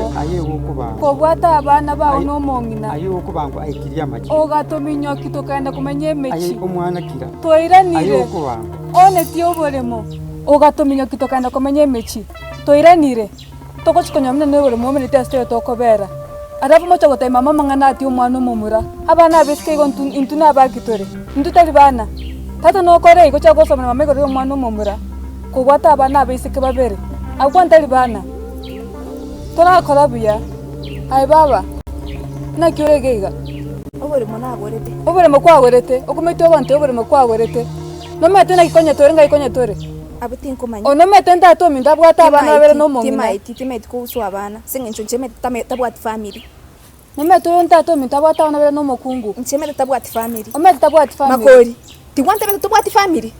oboremo, Aye gokobangwa. kobwata abana bao Aye- nomong'ina, Aye gokobangwa aikirie amachiko. ogatominyokia tokagenda komenya Aye emechie. omwana kira. Aye Twairanire, gokobangwa. onetie oboremo, ogatominyokia tokagenda komenya emechie. Twairanire, togochia konyora buna noboremo omenete ase toye tokobera. Alafu moche gotebia mama amang'ana atia omwana omomura, abana abaiseke igo intwe intwe nabaki tore? Intwe tari bana? Tata nokore igo chaka gosomera mama igoro ya omwana omomura, kobwata abana abaiseke babere, abwo kwani tari bana? Torakora buya, aye baba, naki ore iga iga? Oboremo nagorete. Oboremo kwagorete, okomaete ogontebia oboremo kwagorete, nomanyete naki konya tore ngai konya tore? Abwo tinkomanya. Oyo nomanyete ntata ominto abwate abana babere na omong'ina. Timaeti, timaeti kuhusu abana, ase eng'encho inche maete tame tabwati family. Nomanyete oyo ntata ominto abwate abana babere na omokungu. Inche maete tabwati family. Omanyete tabwati family. Makori, tigwantebete tobwati family?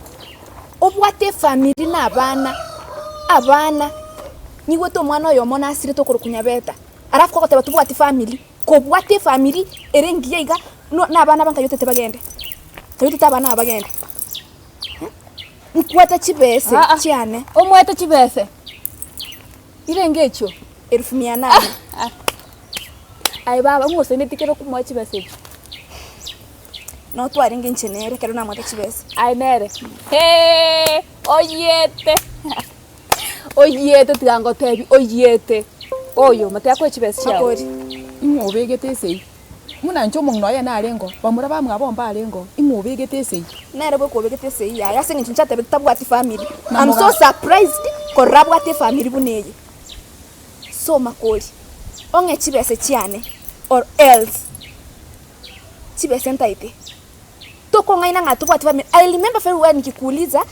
Obwate efamily na abana, abana, nyigwete omwana oyomo nasirete okorokwa Nyabeta, alafu kogoteba tobwati family, kobwate efamily ere engiya iga, no na abana aba nkai otete bagende? Nkai otete abana aba bagende? Nkwete chibese Aa, chiane. Omwete chibese irenge echio? Elfu mia nane. Ah, Aye baba, ng'oseneti kere okomoa chibesa echio? Noo twarenge inche nere ekero namwete chibesa. Aye nere? Hee, oyiete oyiete tiga ngotebi oyiete, oyo mate akoe chibesa chiago. Makori. Ing'o obegete esegi? Buna inche omong'ina oye narengeo, bamura bamwabo mbarengeo, ing'o obegete esegi? Nere bweka obegete esegi yaye ase eng'encho inche atebete tabwati family. Na I'm so moga- surprised korora abwate efamily buna eye. So Makori, ong'e chibese chiane or else chibese ntaete. Tokong'aina ng'a tobwati family. I remember very well nikikuuliza,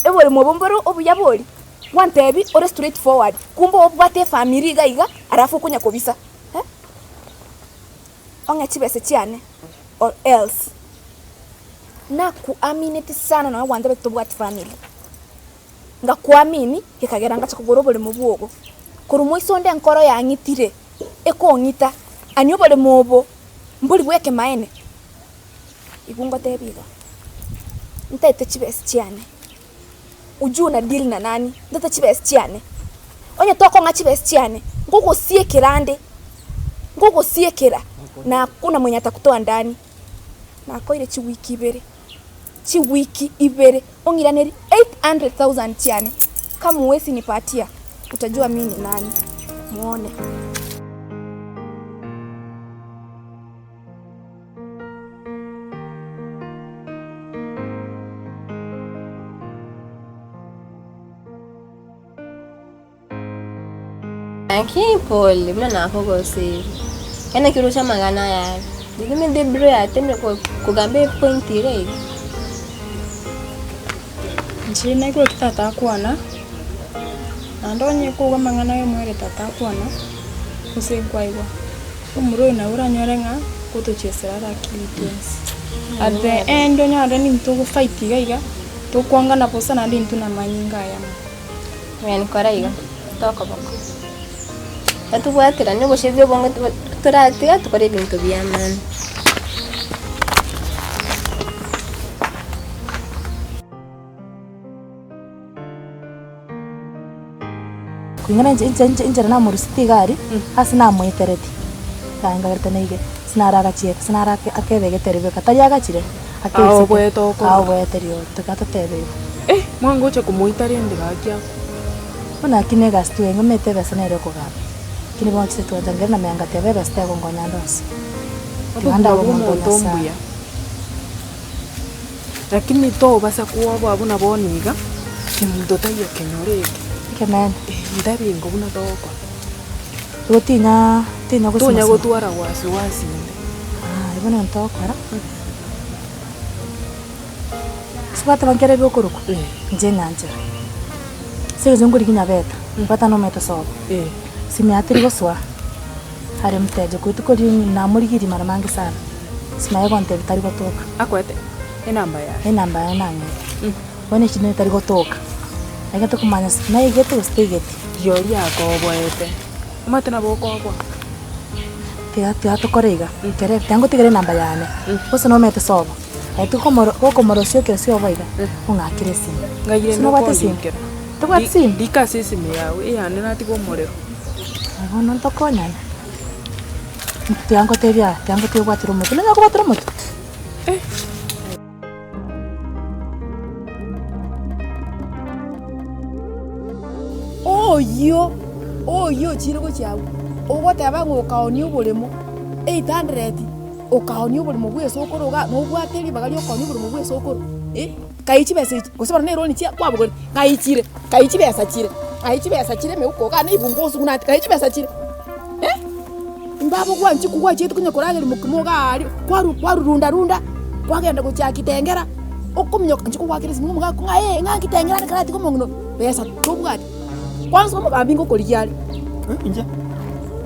oboremo obo mbore obuya bori? Gwantebi ore straight forward, kumbe obwate efamily iga iga alafu okonya kobisa eh. Ong'e chibese chiane or else nakuamineti sana nonya gwantebeti tobwati family. Ngakuamini gekagera ngacha kogora oboremo bwogo. Korwa moiso onde enkoro yang'itire, ekong'ita, ani oboremo obo mbori bw'ekemaene. Igo ngotebia iga, ntaete chibesa chiane, ujue una deal na nani, ntaete chibesa chiane, onye tokong'a chibesa chiane, ngogosiekera ande, ngogosiekera na hakuna mwenye atakutoa ndani. Nakoire chiwiki ibere, chiwiki ibere, ong'iraneri 800,000 chiane, kama huwezi nipatia, utajua mi ni nani, muone. Naki pole buna nakogosire, ekero naki oroche amang'ana aya aria, riria omanyete ebiro yatemire kogamba epoint iga iga. Inche naigwete tata akwana, naende onye koigwa amang'ana ya omwere tata akwana, gose nkwaigwa, omura oyo nabo oranyore ng'a gotochesera are akili twensi. At the end onyore nintwe togofight iga iga, tokwangana bosa naende intwe na amanyinga ayamo. Onya nikora iga, tokoboko. Totobwaterane obochie obonge toratiga tokore ebinto bia maana. Kulingana inche inche inche inchera namoruseti iga aria, ase namoetereti, nkagerete naige, ase naro agachiete, ase naro ake akebegete aria bweka, tari agachire, Ao oboete okoro. Ao oboete rirorio, toka totebe igo. Eh, mwangocha komoita rende gaki abwo. Bono lakini egasi twenge omanyete ebesa nere okogamba, lakini bono chise twancha nkere na maya ngateba ebesa tegonkonya ande onsi. Tiga Obogima ndabe bwa omonto o omonto Nyasaye. mbuya. Lakini tobasa kwoboa buna bono iga, omonto taiyo ekenyoro eke. Ekeneene. Eh, ntabingo buna togokora. Igo tinya tinya Tonya gosimosima. gotwara wasiwasi inde. Ah, igo nonye togokora. Sibwate nkere biokorokwa, inche ng'anchera. Ase eng'encho nkorigia nyabeta, bwata nomanyete sobo. Simu yaye teri gosoa, are mteja korwa rituko riria namorigirie mara mange sana, simu yaye egontebia tari gotoka. Akoete enamba yaye? Enamba yaye nang'ete, bono echinde nere tari gotoka, naigete komanya gose naigete gose taigeti. Rirorio akoboete, omanyete nabo okoboa. Tiga tiga tokore iga, kere tiga ngotigere enamba yane, gose nomanyete sobo, aye tokomoro gokomorosia ekero sobo iga, ong'akere esimi. Ng'ai rende Gose nobwate esimi? okondikera? Tobwati simu? Rika ase esimi yago, eyane natiga omorero. Aye bono ntokonyane, tiga ngotebie aya, tiga ngotebie obwatire omotwe, nonye okobwatera omotwe. Oyio, oyio ochire gochia abwo, ogoteba ng'a okaonia oboremo, 800, okaonia oboremo bwa esokoro igaa, nobwate ribaga ria okoonia oboremo bwa esokoro eh, kai chibesa echi, gose bono na eroni chia kwabogoreti, ng'ai chire, kai chibesa chire, ng'ai chibesa chire emeuko igaa na ebungo osugunati, kai chibesa chire eh. Mbabo gwanchia kogwachiete konya korageria mokimo iga aria, kwaru kwarurunda runda, kwagenda gochia kitengera, okominyoka inche kogwakera esimi omogaka ng'a eh ng'a kitengera ande karatiga omong'ina oyo, besa tobwati. Kwanza omogambi ngokorigia are, Inche.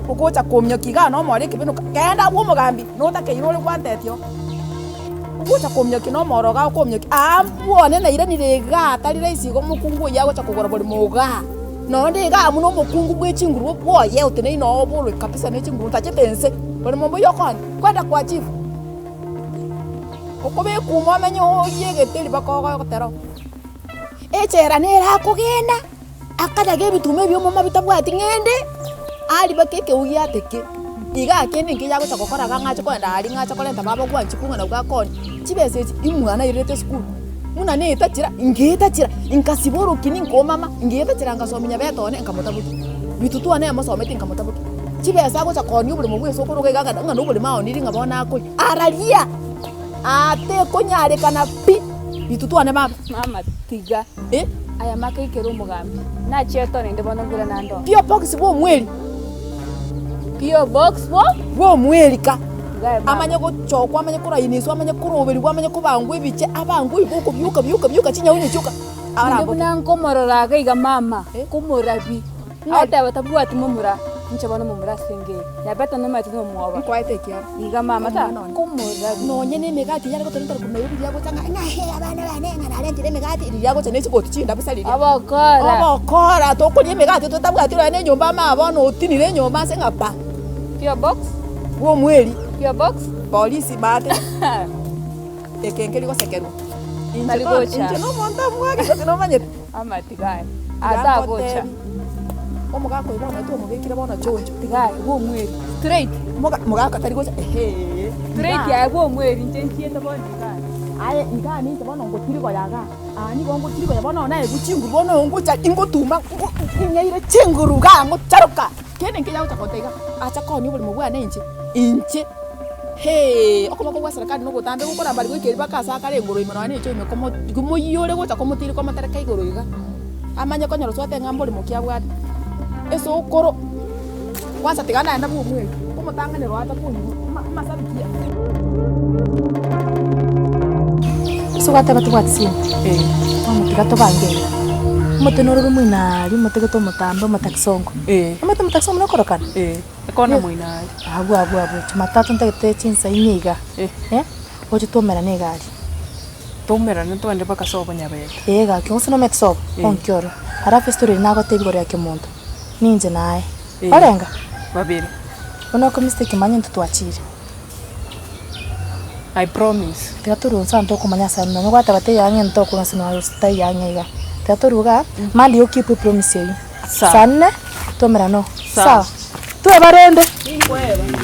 Ogocha kominyokia igaa na omoro ekebeno kenda abwo omogambi notakeire ore gwantetia oo. Ogocha kominyokia na omoro igaa okominyokia aa mbwane nairanire igaa tari rahisi igo omokungu oyio agocha kogora borimo igaa. Nonye iga amo nomokungu bwe chinguru bwoye oteneine oo oborwe kabisa ne chinguru otachete ense, ore momboyia okonya, kwenda kwa chief, okobekwa ime omenye orie egeteri mpaka ogotera oo. Echela nere akogenda, akanyage ebituma ebio omoma bitabwati ng'ende, aria mpaka ekeu giateke, iga kende nkeria agocha gokora iga ng'ache kogenda aria ng'ache korenta baba gwanchi kung'a nabwo akonya, chibesa echi imwana airerete esukuru. Buna netachera, ngetachera, nkasiba orokini nkomama, ngetachera ngasomia nyabete one nkamotabokia. Bitutu one yamosometi nkamotabokia. Chibesa agocha koonia oboremo bwa esokoro iga iga ng'a noboremo aonirie ng'a bono akoria. Araria! Atekonyarekana pi! Bitutu one baba. Mama tiga Eh? aya makaikera omogambi, nachiete one inde bono mbura naende oo. P.O. Box bwa omweri. P.O. Box bwo? Bwa omweri ka. Tiga aye mama. Amanye gochokwa, amanye korainiswa, amanye koroberigwa, amanye kobangwa ebiche, abangwe igo okobioka bioka bioka chinyaunyo chioka, Inde aramboke. buna nkomorora iga iga mama, Eh? nkomorabi, agoteba tabwati momura, inche bono momura ase engeyo, nyabete nomanyete nomwoba. Nkwaete ekiara. Iga mama ta, Omwana one. nkomorabi. Nonye na emegati eyare gotorentera korwa Nairobi riria agocha ng'a ng'a hee abana bane ng'a narentire emegati, riria agocha ne chigoti chindabu sa riria. Obokora. Obokora, tokoria emegati totabwati nonya na enyomba ama bono otinire enyomba ase ng'a pa. P.O. Box. Bwa omweri. P.O. Box. Polisi maate eke nkeri gosekerwa. Inche Tari bono gocha. inche nomonto omwake gose nomanyete. Amatiga aya. Atagocha. Omogaka oyo bono twamobekire bono choncho. Tiga aye bwa omweri. Straight. Moga mogaka tari gocha ehee. Straight aye bwa omweri inche nchiete bono iga Aye igaa ninche bono ngotirigoya igaa. Aa nigo ngotirigoya bono naegwe chinguru bono ngocha ingotuma ng'eire chinguru igaa ngocharoka. Kende nkeya gocha gontebia iga, acha koonia oboremo bwane inche, inche hee, okoboko gwa serikali nogotambe gokorambari goika erio mpaka ase akare engoro ime nonya na echo ime komo komoiyore gocha komotiri komotereka igoro iga, amanye konyora swate ng'a mboremo ki abwate. Esokoro, kwanza tiga naende abwo omweri, omotang'anero acha koigwa ama amasabiki ya. Ase gwateba tobwati simu, bono tiga tobange iga, omote noro ore moino aria omote gete omotambe omotakisongo, omanyete omotakisongo buna okorokana? Ekona moino aria. Abwo abwo abwo, jumatatu ntagete chinsa inye iga, oche twaumerane egari. Twaumerane twende mpaka sobo Nyabete. Ee gaki, gose nomanyete sobo? Onki oro. Alafu estory eria nagotebia igoro ya kemonto, ninche naye. Orenga? Babere. Bono okomistake manya intwe twachire. I promise. Tiga torue inse abanto okomanya ase ande, nonye gwateba teiyo ang'e ntokorwa inse nonya gose taiyo ang'e iga. Tiga torue igaa, mambia o keep epromise eywo. Sawa. Saa nne, twaumerane oo. Sawa. Sawa? Tweba rende. Ninkoeba.